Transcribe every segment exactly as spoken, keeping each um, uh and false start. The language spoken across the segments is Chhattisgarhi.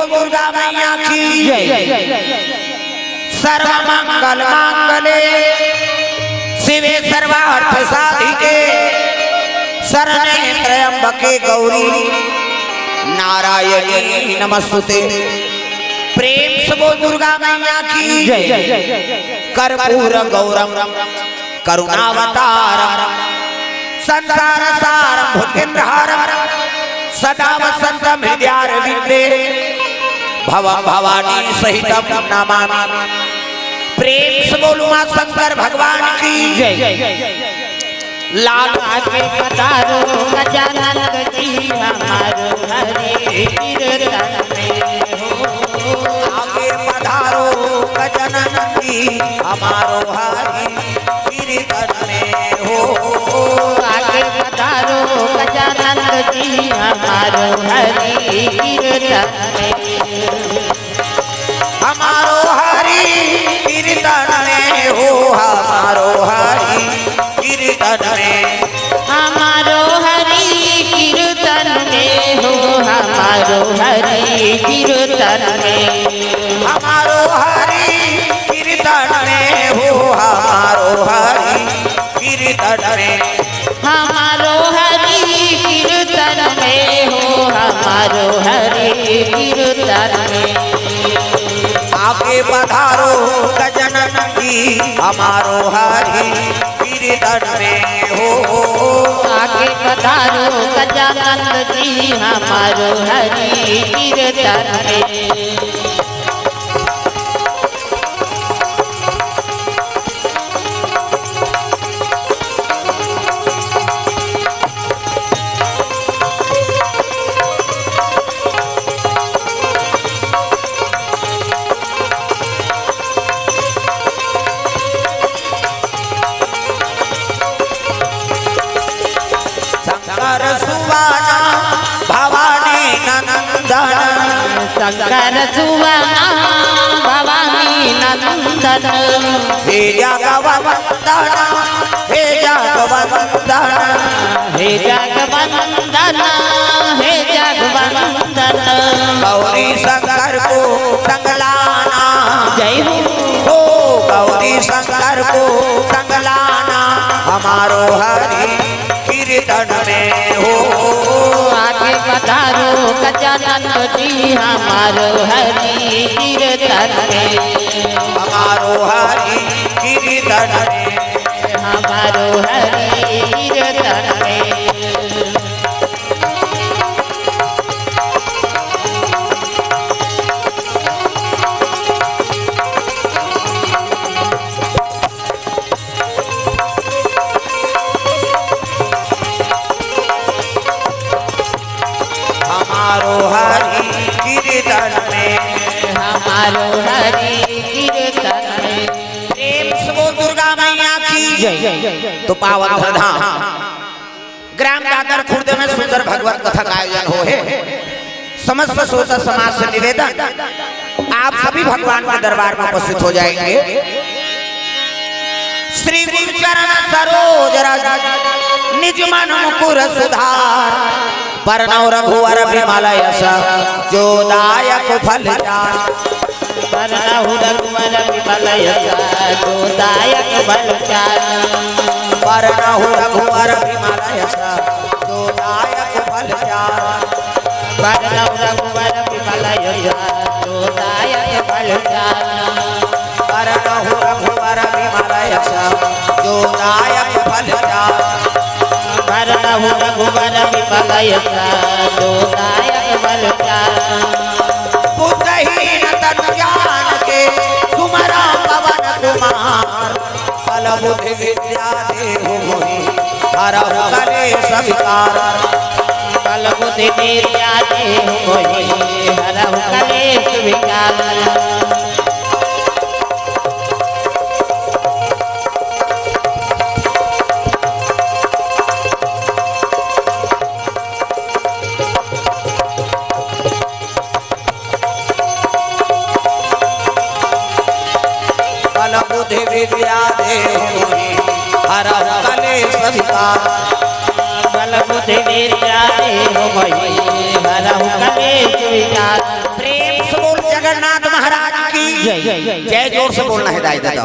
दुर्गा मैया की जय। सर्व मंगल मांगल्ये शिवे सर्वार्थ साधिके शरण्ये त्र्यंबके गौरी नारायणी नमस्तुते। प्रेम से बोल दुर्गा मैया की जय। कर्पूर गौरम करुणावतारम संसार सारम भुजगेंद्रहारम सदा वसंतम हृदयारविंदे भवम भवानी सहितम नमामि। प्रेम से बोलो माँ शंकर भगवान की जय। लाल आके पधारो गजानंद जी हमारो हरि कीर्तन में हो। आगे पधारो गजानंद जी हमारो हरि कीर्तन में हो। आगे पधारो गजानंद जी हमारो हरि कीर्तन में। हमारो हरि कीर्तन में हो, हमारो हरि कीर्तन में। हमारो हरि कीर्तन में हो, हमारो हरि कीर्तन में। हमारो हरि कीर्तन में हो, हमारो हरि कीर्तन में। हमारो हरि कीर्तन में हो, हमारो हरि कीर्तन में। आगे पधारो गजानन जी हमारो हरि कीर्तन में हो। आगे पधारो गजानंद जी हमारो हरि कीर्तन में। शंकर सुवना भवानी नंदन। शंकर सुवना भवानी नंदन। हे जगवंदन, हे जगवंदन। हे जगवंदन, हे जगवंदन। गौरी शंकर को संग लाना। जय हो। हो गौरी शंकर को संग लाना। हमारो हरि कीर्तन में हो। आगे पधारो गजानंद जी हमारो हरि कीर्तन में। हमारो हरि कीर्तन में। हमारो हरि कीर्तन में। हमारो हरि कीर्तन में। हमारो हरि कीर्तन में। प्रेम से बोल दुर्गा मैया की जय। तो पावन धाम ग्राम दादर खुर्द में सुंदर भगवत कथा का आयोजन हो हे। समस्त श्रोता समाज से निवेदन, आप सभी भगवान के दरबार में उपस्थित हो जाएंगे। श्री गुरु चरण सरोज रज निज मन मुकुर सुधार। बरनउँ रघुवर बिमल यस जो दायक फल चार। बरनउँ रघुवर बिमल यस जो दायक फल चार। बरनउँ रघुवर बिमल यस जो दायक फल चार। बरनउँ रघुवर बिमल यस जो दायक फल चार। बरनउँ रघुवर बिमल यस जो दायक फल चार। बरनउँ रघुवर बिमल यस जो दायक फल चार। बुद्धहीन तन जान के सुमरा पवन कुमार। बल बुद्धि विद्या देहु मोहि हरहु कलेस विकार। बल बुद्धि विद्या देहु मोहि हरहु कलेस विकार। बल बुद्धि विद्या देहु मोहि हरहु कलेस विकार। बल बुद्धि विद्या देहु मोहि हरहु कलेस विकार। प्रेम जगन्नाथ महाराज की जय। जय जोर से बोलना हे दाई ददा।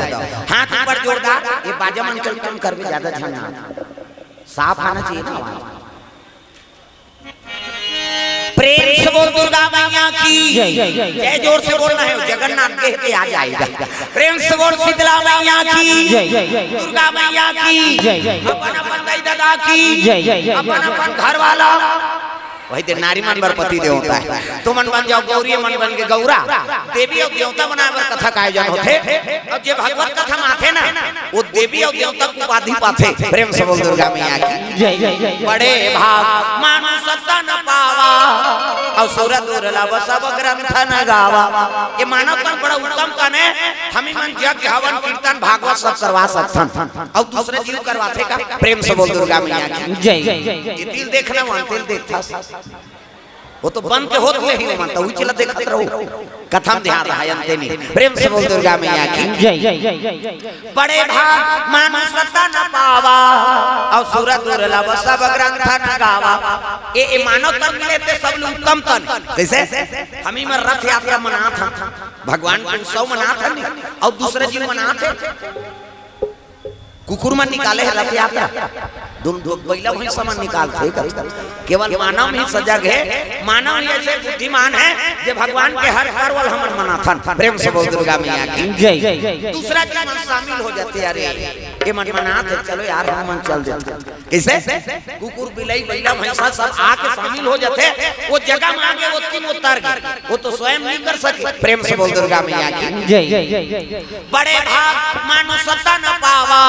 हाथ ऊपर जोरदार, ये बाजा मन के कम करबे, ज्यादा झन ना। साफ आना चाहिए ना आवाज। प्रेम से बोल दुर्गा मैया की जय। जय जोर से बोलना हे, जगन्नाथ के हेते आ जाएगा। प्रेम से बोल शीतला मैया की जय। दुर्गा मैया की जय। अपन अपन दाई ददा की जय। अपन अपन घर वाला, वही दिन नारी मन बर पति देवता हे। तुमन बन जाव गौरी, मन बन के गौरा, देवी अउ देवता बनाए बर कथा का आयोजन होथे। अउ जे भगवत कथा म आथे ना, वो देवी अउ देवता के उपाधि पाथे। प्रेम से बोल दुर्गा मैया की जय। बड़े भाग मानुष तन पावा, अउ सुर दुर्लभ सब ग्रंथ न गावा। ये मानव तन बड़ा उत्तम तन हे, हमी मन यज्ञ हवन कीर्तन भागवत सब करवा सकथन, अउ दूसरा जीव करवाथे का? प्रेम से बोल दुर्गा मैया की जय। ये तिल देखना, वहाँ तिल देखथस, वो तो बन के होत ले ही मन, तो उही ला देखत रहो। कथा म ध्यान रहा, अंते नहीं। प्रेम से बोल दुर्गा मैया की जय। बड़े भाग मानुष तन पावा, अउ सुर दुर्लभ सब ग्रंथ न गावा। ए, ए मानव तन मिले ते सब ले उत्तम तन। कैसे? हमी मन रथ यात्रा मनाथन, भगवान के उत्सव मनाथन, अउ दूसरा जीव मनाथे। कुकुर मन निकाले हे रथ यात्रा, दुन दो बइला भैंसा मन निकालथे। केवल मानव ही सजग हे, मानव ही ऐसे बुद्धिमान हे, जे भगवान के हर पर्व ल हमन मनाथन। प्रेम से बोल दुर्गा मैया की जय। दूसरा जीव मन शामिल हो जाथे, अरे ये मन मनाथे, चलो यार हम मन चल देथन। कैसे? कुकुर, बिलई, बइला, भैंसा सब आके शामिल हो जाथे। वो जगह म आगे वो तीन वो तर गे, वो तो स्वयं नहीं कर सके। प्रेम से बोल दुर्गा मैया की जय। बड़े भाग मानुष तन पावा,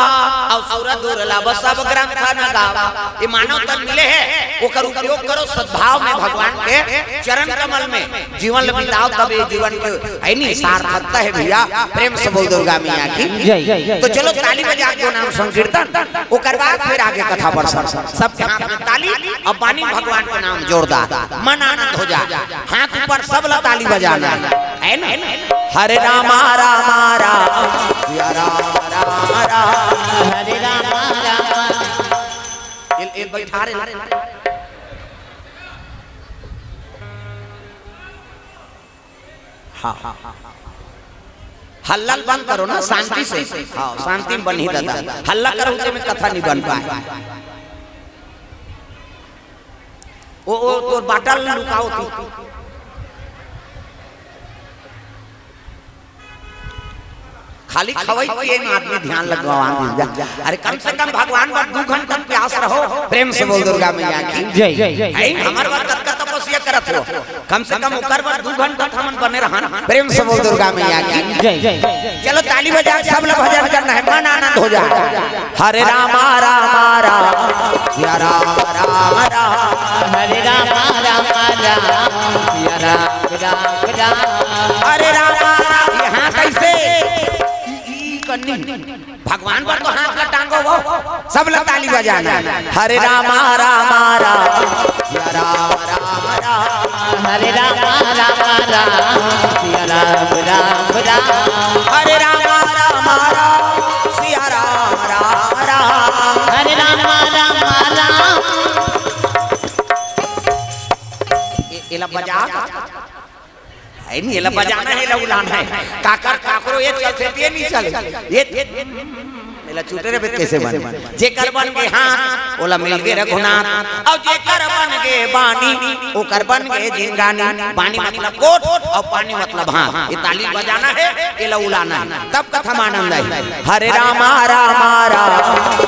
अउ सुर दुर्लभ सब ग्रंथ न गावा। ये मानव तन मिले हे, ओकर उपयोग करो सद्भाव में, भगवान के चरण कमल में जीवन ल बिताओ, तब ये जीवन के है नी सार्थकता हे भैया। प्रेम से बोल दुर्गा मैया की जय। तो चलो ताली बजा के नाम संकीर्तन, ओकर बाद फिर आगे कथा पर सब, सबके हाथ में ताली, अब बानी भगवान के नाम जोरदार, मन आनंद हो जाए। हाथ ऊपर, सब ला ताली बजाना हे, है ना? हरे रामा रामा राम, सिया राम राम राम। हरे रामा रामा। ए, ए, बैठा रे। हाँ, हाँ, हाँ। हल्ला ल बंद करो ना, शांति से। हाँ, शांति में बनही दादा। हल्ला करो, तेमे कथा नहीं बन पाए। ओ, ओ, तोर बाटल लुकाओ तू। खाली खवई पिए में आदमी ध्यान लगवा दीजा। अरे कम से कम भगवान बर दू घंटा प्यास रहो। प्रेम से बोल दुर्गा मैया की जय। है, हमर बर कतका तपस्या करत हो, कम से कम ओकर बर दू घंटा त हमन बने रहन। प्रेम से बोल दुर्गा मैया की जय। चलो ताली बजा के सब लोग भजन करना हे, मन आनंद हो जाए। हरे रामा रामा राम, सिया राम राम राम। हरे रामा रामा राम, सिया राम राम राम। हरे रामा राम, यहाँ कैसे? ई, ई कन्नी। भगवान बर तो हाथ ला टांगो वो, सब ला ताली बजाना हे। हरे रामा रामा राम, सिया राम राम राम। हरे रामा रामा राम, सिया राम राम राम। हरे रामा रामा राम, सिया राम राम राम। हरे रामा रामा राम। ए-, एला बजा। है नहीं, एला बजाना हे, एला उलाना हे। काकर, काकरो ये चलथे, ये नहीं चले। ये, एला छूटे रहे, कैसे बने? जेकर बन गे हाथ, ओला मिल गे रघुनाथ। अउ जेकर बन गे बानी, ओकर बन गे जिंगानी। बानी मतलब गोठ, अउ पानी मतलब हाथ। ये ताली बजाना हे, एला उलाना हे। तब कथा म आनंद आही। हरे रामा रामा राम,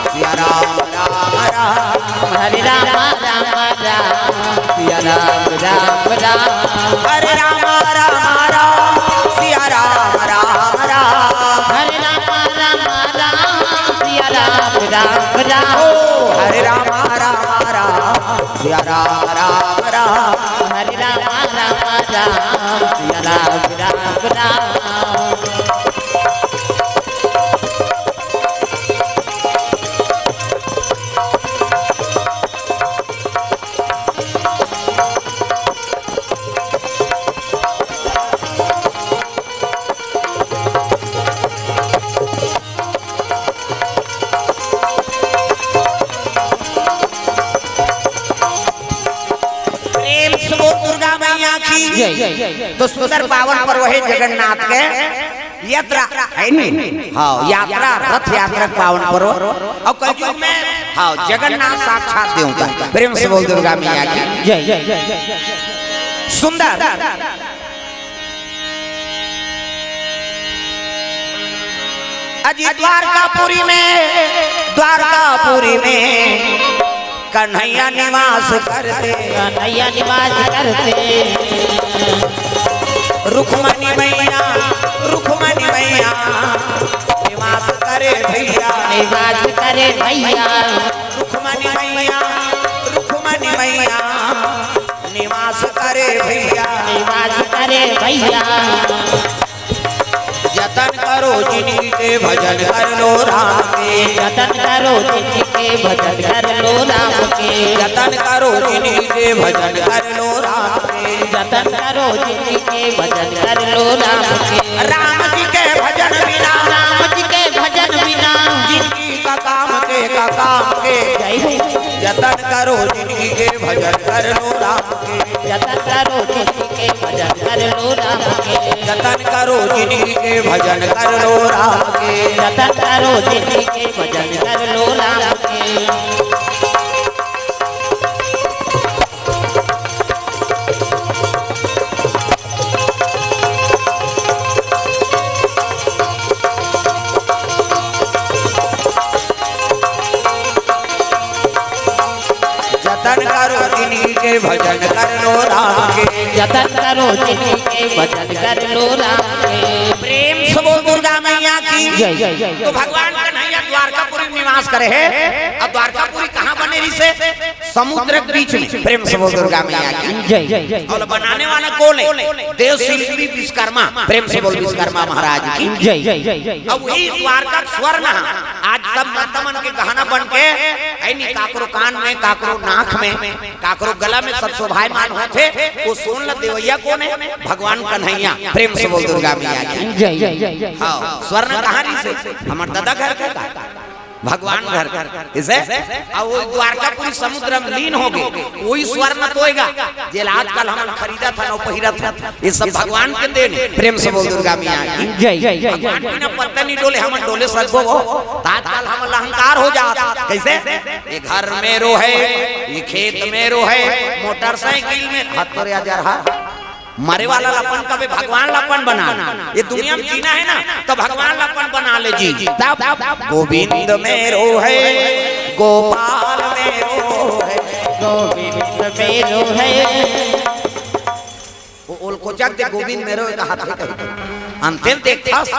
सिया राम राम राम। हरे रामा रामा राम, सिया राम राम राम। हरे रामा रामा राम, सिया राम राम राम। हरे रामा रामा राम, सिया राम राम राम। ओ, हरे रामा रामा राम, सिया राम राम राम। हरे रामा रामा राम, सिया राम राम राम। प्रेम से बोल दुर्गा मैया की। जय। तो सुंदर पावन पर्व हे जगन्नाथ के यात्रा, हे नी? हाँ, यात्रा, रथ यात्रा के पावन पर्व। अउ कलयुग में, हाँ, जगन्नाथ साक्षात देवता। प्रेम से बोल दुर्गा मैया की। जय। सुंदर। अजी द्वारकापुरी में, द्वारकापुरी में कन्हैया निवास करते। कन्हैया निवास करते। रुक्मणी मैया, रुक्मणी मैया निवास करे भैया। निवास करे भैया। रुक्मणी मैया, रुक्मणी मैया निवास करे भैया। निवास करे भैया। जतन करो जिनगी के, भजन कर लो राम के। जतन करो जिनगी के, भजन कर लो राम के। जतन करो जिनगी के, भजन कर लो राम के। जतन करो जिनगी के, भजन कर लो राम के। राम जी के भजन बिना, राम जी के भजन बिना जिनगी का काम के, का काम के। जय हो। जतन करो जिनगी के, भजन कर लो राम के। जतन करो जिनगी के, भजन कर लो राम के। जतन करो जिनगी के, भजन कर लो राम के। जतन करो जिनगी के, भजन कर लो राम के। जतन करो जिनगी के, भजन कर लो राम के। जतन करो जिनगी के, भजन कर लो राम के। प्रेम से बोल दुर्गा मैया की। जय, जय, जय। तो भगवान कन्हैया द्वारकापुरी में निवास करे हे। अउ द्वारकापुरी कहाँ बने रहिसे? समुद्र के बीच में। प्रेम से बोल दुर्गा मैया की। जय, जय, जय। अउ बनाने वाला कोन हे? देव शिल्पी विश्वकर्मा। प्रेम से बोल विश्वकर्मा महाराज की। जय, जय, जय। अउ वही द्वारका के स्वर्ण हे। आज सब माता मन के गहना बन के, हे नी, काकरो कान में, काकरो नाक में, काकरो गला में सब शोभायमान होथे। ओ सोन ल देवइया कोन हे? भगवान कन्हैया। प्रेम से बोल दुर्गा मैया की। जय, जय, जय, जय। हाँ, स्वर्ण कहाँ रहिसे? हमर दादा घर के का? भगवान घर के। कइसे? अउ ओ द्वारकापुरी समुद्र में लीन होगे। ओही स्वर्ण तो होय गा, जेला आजकल हमन खरीदत हन अउ पहिरत हन। ये सब भगवान के देन हे। प्रेम से बोल दुर्गा मैया की। जय, जय, जय, जय। भगवान बिना पत्ता नहीं डोले, हमन डोले सकबो वो? त आजकल हमन ला अहंकार हो जात। कइसे? ये घर मेरो हे, ये खेत मेरो हे, मोटरसाइकिल मेरो। हाथ पर आ जा रहा। मरे वाला ल अपन कबे, भगवान ल अपन बना ले। ये दुनिया में जीना हे ना, त भगवान ल अपन बना ले जी। तब गोविंद मेरो हे, गोपाल मेरो हे। गोविंद मेरो हे। ओ ओला कोचक दे, गोविंद मेरो हे कहाथे कहिथे। अंते ल देखथस,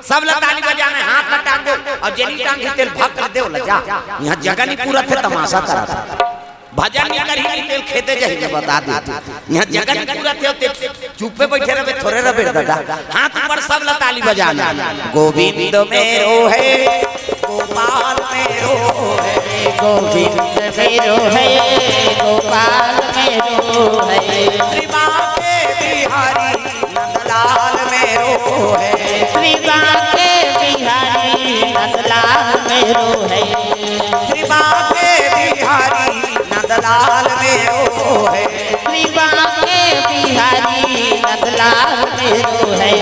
सब ला ताली बजाना हे, हाथ ला टांग दे, अउ जेन नइ टांगही तेला भक दे, ओला जा। इहाँ जगह नइ पूरत हे, तमाशा करत हे। भजन नइ करही, नइ तेला खेते जाही, मैं बता देथंव। इहाँ जगह नइ पूरत हे, ते चुप्पे बइठे रहिबे, थोरे रहिबे दादा। हाथ ऊपर, सब ला ताली बजाना हे। गोविंद मेरो हे, गोपाल मेरो हे। गोविंद मेरो हे, गोपाल मेरो हे। श्री बांके बिहारी नंदलाल मेरो हे। श्री बांके बिहारी नंदलाल मेरो हे। श्री बांके बिहारी नंदलाल मेरो हे। श्री बांके बिहारी नंदलाल मेरो हे।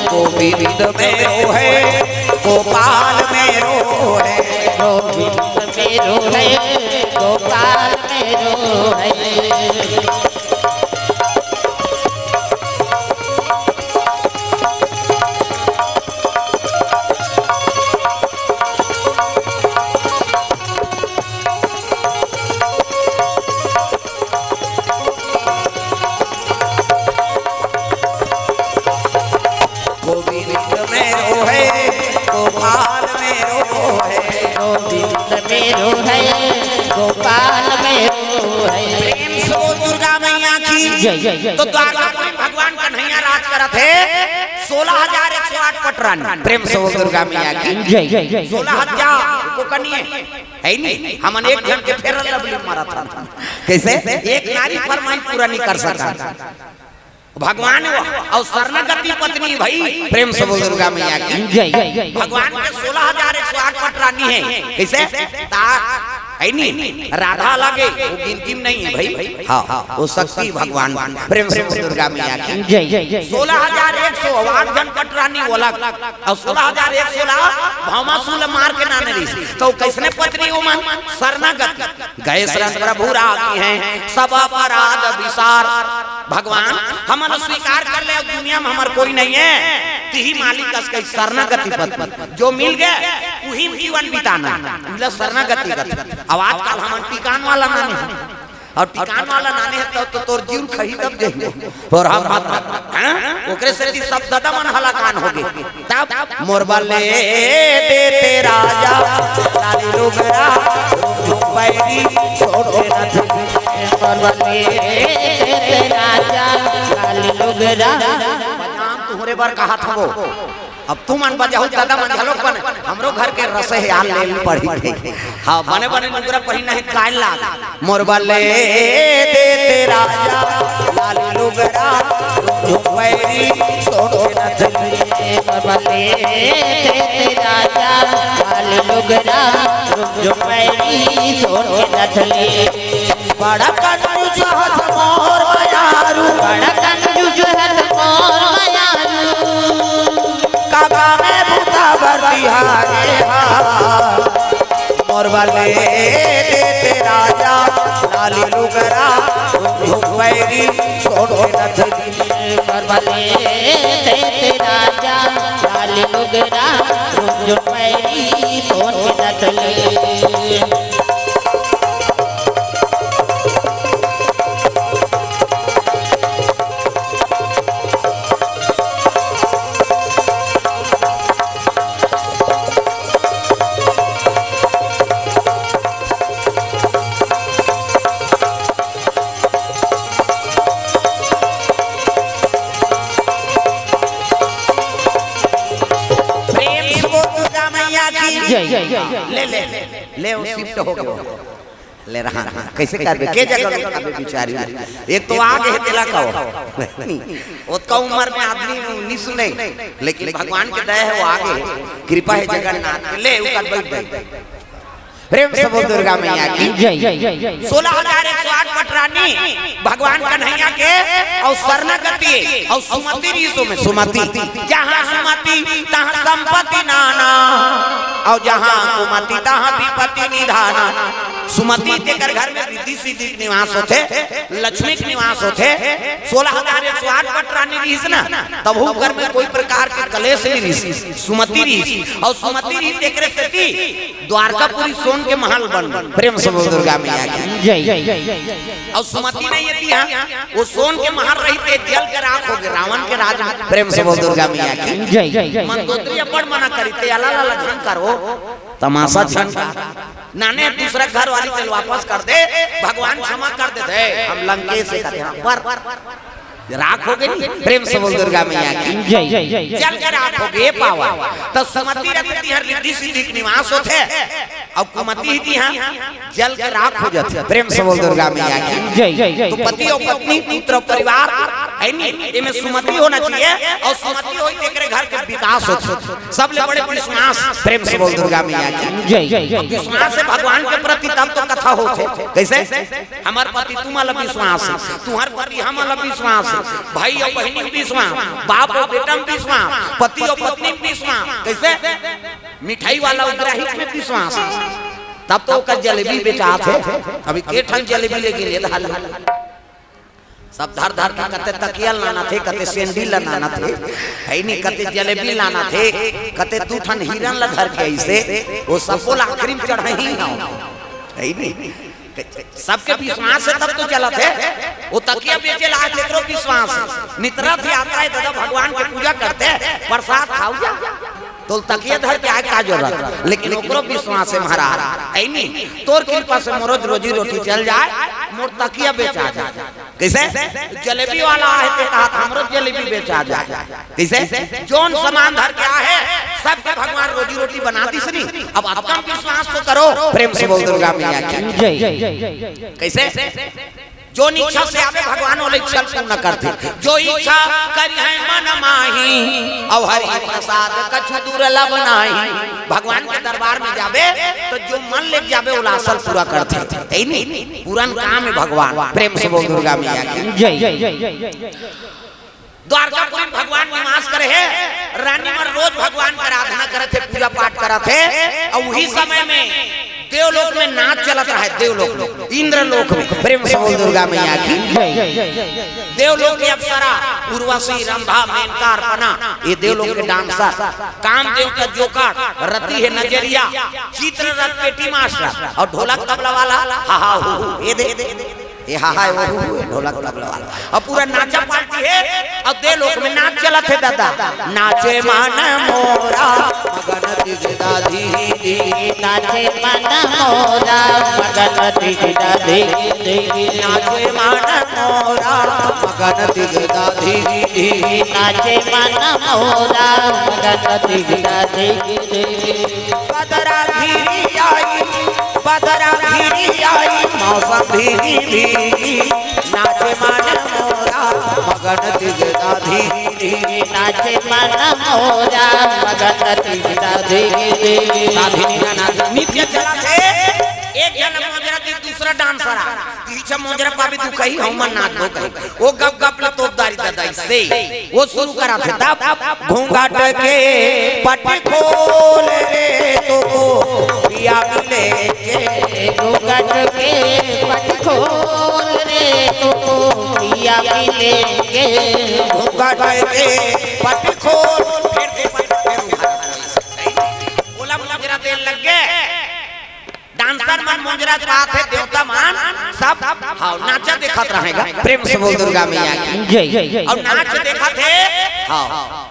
गोविंद मेरो हे, गोपाल मेरो हे। गोविंद मेरो हे, गोपाल मेरो हे। गोविंद मेरो हे, गोपाल मेरो हे। गोविंद मेरो हे, गोपाल मेरो हे। प्रेम से बोल दुर्गा मैया की। जय, जय, जय, तो जय। द्वारकापुरी में भगवान कन्हैया राज करत हे, सोलह हजार एक सौ आठ पटरानी। प्रेम से बोल दुर्गा मैया की। जय, जय, जय, जय। सोलह हजार को कनिए हे नी, हमन एक झन के Fair Lovely मारत हन। कइसे? एक नारी फरमाइश पूरा नइ कर सकन। भगवान वो, अउ शरणागति पत्नी भई, प्रेम से बोल दुर्गा मैया की। जय, जय, जय, जय। भगवान के सोलह हजार एक सौ आठ पटरानी हे। कइसे? ता, हे नी? राधा अलग हे, वो गिनती में नइ हे। भाई, हाँ, वो शक्ति भगवान, प्रेम से बोल दुर्गा मैया की। जय। सोलह हजार एक सौ आठ झन पटरानी ओला, अउ सोलह हजार एक सौ ला भावमासुल मार के नाने रहिस। त कइसने पत्नी ओमन? शरणागति। गए शरण प्रभु राखिहैं, सब अपराध बिसार। भगवान, हमन स्वीकार कर ले, अब दुनिया में हमर कोई नहीं है, तिही मालिक अस कही शरणागति पत्नी। जो मिल गए, उही में जीवन बिताना, उला शरणागति कथे। अब आजकल हमन टिकान वाला नाने हन। अउ टिकान वाला नाने हे, त, त तोर जीव खही तब देही। पर हम मत, हाँ? ओकरे सेती सब ददा मन हलाकान होगे। तब मोर बले देते राजा, लाली लुगरा, बैरी, छोटे रथ। मोर बले देते राजा, लाली लुगरा। बजाम तुहरे बर कहा था वो। अब तुमन बजाहू, ददा मन घलोक बने, हमरो घर के रसे हे, आ लेल पड़ी थे। हाँ, बने बने लुगरा पहिन नहीं, काय लाग। मोर बले देते राजा, लाल लुगरा, रुझुन बैरी, सोन के नथनी। मोर बले देते राजा, लाल लुगरा, रुझुन बैरी, सोन के नथनी। बड़ा कंजूस हस मोर मयारू। बड़ा कंजूस हस मोर मयारू। काका में बूता बर तिहारे हा। मोर बले देते राजा, लाली लुगरा, रुझुन बैरी, सोन के नथनी। मोर बले देते राजा, लाली लुगरा, रुझुन बैरी, सोन के नथनी। प्रेम से बोल दुर्गा मैया की। जय। ले, ले, ले, ले, वो शिफ्ट हो गयो। ले रहा, कइसे करबे? के जगह में करबे बिचारी? एक तो आगे हे, तेला कहो। ओतका उम्र में आदमी नहीं सुने, लेकिन भगवान के दया हे, वो आगे हे, कृपा हे जगन्नाथ के। ले, ऊपर बैठ गई। प्रेम से बोल दुर्गा मैया की। जय। सोलह हजार एक सौ आठ पटरानी भगवान कन्हैया के, अउ शरणागति, अउ सुमति रिहिस ओमे, सुमति। जहाँ सुमति, तहाँ संपत्ति नाना, अउ जहाँ कुमति, तहाँ विपत्ति निधाना। सुमति तेकर घर में रिद्धि सिद्धि के निवास होथे, लक्ष्मी के निवास होथे। सोलह हजार एक सौ आठ पटरानी रिहिस ना, तभो घर में कोई प्रकार के कलेश नहीं रिहिस, सुमति रिहिस। अउ सुमति रिहिस तेकरे सेती द्वारकापुरी सोन के महल बन, प्रेम से बोल दुर्गा मैया की। जय। अउ सुमति नहीं हे तिहाँ, वो सोन के महल रहिस ते जल के राख होगे, रावण के राज। प्रेम से बोल दुर्गा मैया की। जय। मंदोदरी अब्बड़ मना करिस ते, अला ला झन करो, तमाशा झन कर। नाने दूसरा घर वाली तेला वापस कर दे, भगवान क्षमा कर देथे। हम लंकेश हे कथे, हाँ, पर राख होगे नी। प्रेम से बोल दुर्गा मैया की। जय। जल के राख होगे पावन। त सुमति रहिथे तिहाँ रिद्धि सिद्धि के निवास होथे, अउ कुमति हे तिहाँ जल के राख हो जाथे। प्रेम से बोल दुर्गा मैया की। जय। तो पति अउ पत्नी, पुत्र अउ परिवार, हे नी, एमे सुमति होना चाहिए, अउ सुमति होही तेकरे घर के विकास होथे। सबले बड़े विश्वास, प्रेम से बोल दुर्गा मैया की। जय। विश्वास हे भगवान के प्रति, तब तो कथा होथे। कइसे? हमर पति तुमन ला विश्वास हे, तुंहर पति हमन ला विश्वास हे, भाई अउ बहिनी विश्वास, बाप अउ बेटा में विश्वास, पति अउ पत्नी में विश्वास। कइसे? मिठाई वाला अउ ग्राहक में विश्वास। तब तो ओकर जलेबी बेचात हे। अभी के ठन जलेबी लेगे ले धर ले। सब धर धर के कते तकिया लानथे, कते सैंडिल लानथे, हे नी, कते जलेबी लानथे, कते दू ठन हिरन ला धर के अइसे, वो सबो ला आखिरी में चढ़ाही ना, हे नी। सबके विश्वास हे तब तो चलत हे। वो तकिया बेचे ला आज तेकरो विश्वास हे। नितरत हे, आता हे, दादा भगवान के पूजा करथे, प्रसाद खाऊ जा। तोला तकिया धर के आए का जरूरत? लेकिन ओकरो विश्वास हे महाराज, हे नी, तोर कृपा से मोरो रोजी रोटी चल जाए, मोर तकिया बेचा जाए। कइसे? जलेबी वाला आहे ते कहा था, हमरो जलेबी बेचा जाए। कइसे? जोन सामान धर के आहे, सबके भगवान रोजी रोटी बना दिस नी। अब आपका विश्वास तो करो, प्रेम से बोल दुर्गा मैया की। जय। कइसे? जो इच्छा से आवे भगवान ओला इच्छा पूर्ण करथे। जो इच्छा करिहैं मन माही, अउ हरि प्रसाद कछु दुर्लभ नाही। भगवान के दरबार में जाबे त जो मन ले जाबे ओला असल पूरा करथे। हे नहीं? पूरन काम हे भगवान। प्रेम से बोल दुर्गा मैया की। जय। द्वारकापुरी में भगवान निवास करे हे, रानी मन रोज भगवान के आराधना करत हे, पूजा पाठ करत हे, अउ उही समय में देवलोक में नाच चलत रहे, देवलोक में, इंद्रलोक में। प्रेम से बोल दुर्गा मैया की। देवलोक के अप्सरा उर्वशी, रंभा, मेनका, अर्पणा, ये देवलोक के डांसर, काम देवता जोकर, रति हे नजरिया, चित्ररथ पेटी मास्टर अउ ढोलक तबला वाला, हा हा हू हू, ये दे, ये हा हा, वो हू हू, ढोलक तबला वाला। अउ पूरा नाचा पार्टी हे, अउ देवलोक में नाच चलत हे दादा। नाचे मन मोरा मगन दिगदाधी, नाचे मन मोरा मगन दिगदाधी, नाचे मन मोरा मगन दिगदाधी, नाचे मन मोरा मगन दिगदाधी। बदरा घिरी आई, बदरा घिरी आई, मौसम भीगी भीगी, नाचे मन मोरा मगन दिगदाधी, नाचे मन मोरा मगन दिगदाधी। साधी नित्य चलत हे, एक झन मोजरा दी, दूसरा डांसर आ। तीछा मोजरा पाबे दुखही, हमन नाचबो कही। वो गप गप ल तोप दारी ददा से। वो शुरू करत हे तब। घूंघट के पट खोल रे तो पिया मिलेंगे। घूंघट के पट खोल रे तो पिया मिलेंगे। घूंघट के पट खोल। फिर से पट, फिर उठा। ओला मोजरा देन लग गे। डांसर मन मोजरा पात हे, देवता मन सब, हाँ, नाचा देखत रहेगा। प्रेम से बोल दुर्गा मैया की। जय। अउ नाच देखत हे, हाँ,